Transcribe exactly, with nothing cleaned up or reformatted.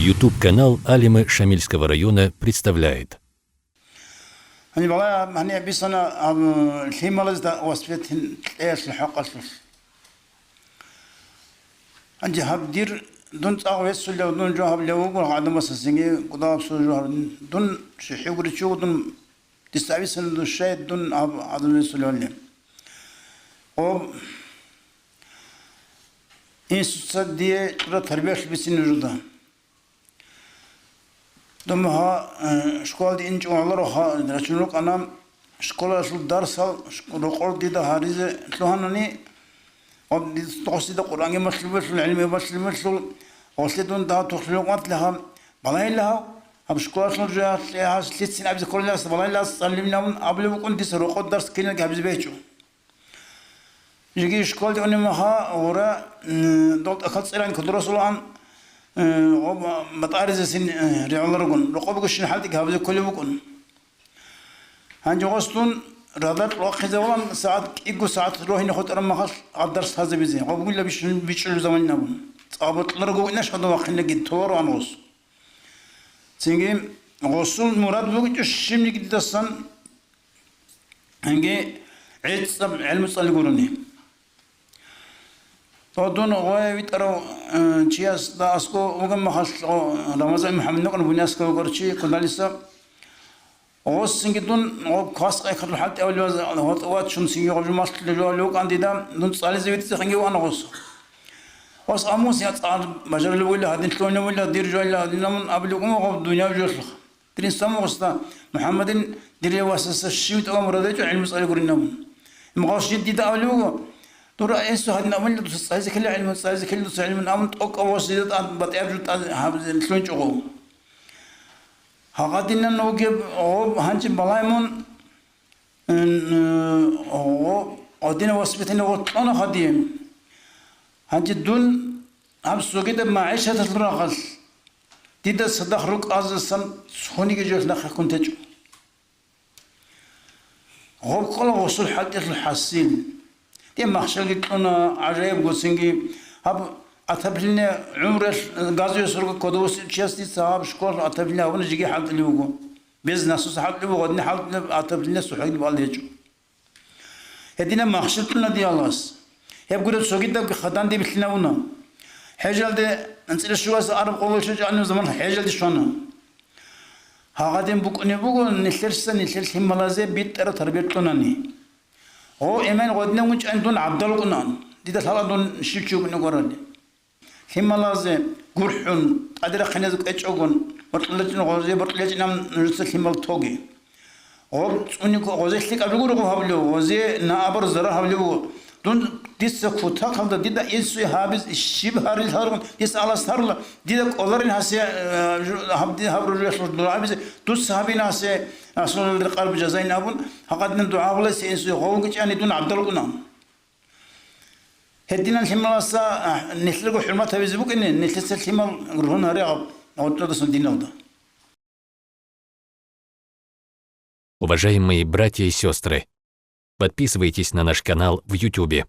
YouTube-канал Алимы Шамильского района представляет. Гьаниб балагьа, гьаниб бицана, аб, лъималазда воспитание кьеялъул хӀакъалъулъ. Гьанже гьаб дир, дун цӀакъ веццулев, дун жо гьабулев вуго гӀадамасасеги, кӀудалаб цо жо гьаб, дун щихӀи гуричӀо, дун дица абицана душай дун гьаб гӀадамасулевали. О, институтца дие кьура тарбиялъ бицине нужеда. Дун гьа, э, школалде инчӀо гьаларо ха-, рачун рукӀана, школалъул дарсал шк-, рокъор дида гьаризе лъугьанани, ва дис-, досида Къуръанги малъулеб бугелъул, гӀилмуги малъулеб бугелъул, гъолъе дун дагьаб тухлъулеб къватӀлъи гьаб, балайилла гьав, гьаб школалъул жо гьалъе гьас лъицин абизе кколелъас, балайилла гьас цӀалулин абун абулеб букӀун, дица рокъор дарс киналги гьабизе бегьчӀо. Жеги школалде унеб меха, гъура, м, дол тӀахьал цӀеран кодоросулаан, э, гъоб батӀаризесин, э, регӀуларгун, рокъобго щин хӀалтӀиги гьабизе кколеб букӀун. Гьанже гъос дун радал вахъизавулан, сагӀат кӀиго сагӀат рогьине хутӀараб махалъ гьаб дарс гьазабизе, гъобгуйилла бищун бичӀчӀулеб заманин абун. ЦӀакъ бокьараб гугӀинаш гьадин вахъинеги толаро ан гъос. Цинги гъосул мурад бугечӀо щибниги дидасан, гьанги гӀицӀаб гӀелму цӀали гурони. То дун гъоя витӀарав, э, чиясда аскӀов вугеб махалъ, о, Рамазан МухӀаммад вукӀана Бунясков вугев чи, Кудалиса. Гъосинги дун, о, квас къекалъул хӀалтӀи авлияз, гьоркьов вачун, цинги гъоб жумалъ лъугьа вукӀан дида, дун цӀализе витӀизехъинги вугӀана гъос. Гъос амус я цӀар бажарулев вуйла, гьадин лъугьунев вуйла, дир жойла, гьадин амун абулев вукӀун гъоб дунияв жолъухъ. Дир инсамугъасда МухӀаммадин дир васаса щив тӀамун мурад гьечӀо гӀилму цӀали гурин абун. Имгъал жид дида абулеб буго, дура инсу гьадин абунила дуца цӀализе ккела гӀилму, цӀализе ккела дуца гӀилму абун, тӀокӀав вас дида тӀад батӀияб жо тӀад гьабизе лъугьинчӀого. Гьагъадинан вугеб гъоб гьанже балай мун, м, гъо-, гъодина воспитание гъоркьона хадиен. Гьанже дун гьаб цогидаб магӀишаталъул рахъалъ дида цадахъ рукӀазасан цониги жо нахъехъун течӀо. Гъоб ккола гъосул хӀалтӀиялъул хӀасил. Дие махщелги кьуна, гӀажаиб гуцинги. Гьаб отопление гӀумруялъ газовый сорок кодовосичияс дица гьаб школалъ отопление гьабуна жеги хӀалтӀулев вуго. Без насос хӀалтӀулев вуго, гьадин хӀалтӀулев отопление сухӀалги бал гьечӀо. Гьединаб махщел кьуна диялас. Гьеб гуреб цогидабги хадур диб лъинавуна. ХӀежалде анцӀила щугьасе араб къоялъ чӀваниб заман хӀежалде щвана. Гьагъадин букӀунеб буго нилъерса нилъер лъималазе битӀараб тарбия кьунани. Гъо, эмен гъодинав вучӀани дун гӀабдал вукӀунаан. Дида лъала дун щив чи вукӀине гурали. Лъималазе гурхӀун, тӀаде рахъиназе кӀвечӀогун, боркьилечӀин гъозе боркьилечӀинан нужеца лъимал тоги. Гъоб цӀуни гъозе лъикӀаб гуро гъоб гьабулев, гъозе наабар зарал гьабулев вуго. Дун дица кутакалда дида инсуе гьабиз щиб гьарил гьарун, дица Аллагьас гьарула, дида кӀоларин гьасе, э, жу-, гьаб-, гьаб ружуялъул дугӀабизе, дуца гьабин гьасе, Расулалда къарб жазайин абун, гьагъадинан дугӀа гьабулесе инсуе гъовги чӀани дун гӀабдал вукӀунаан. Гьединан лъималаса, а, нилъерго хӀурмат гьабизе букӀине, нилъеца лъимал гургьун гьаригӀаб гъоркьодасан диналда. Уважаемые братья и сестры, подписывайтесь на наш канал в Ютубе.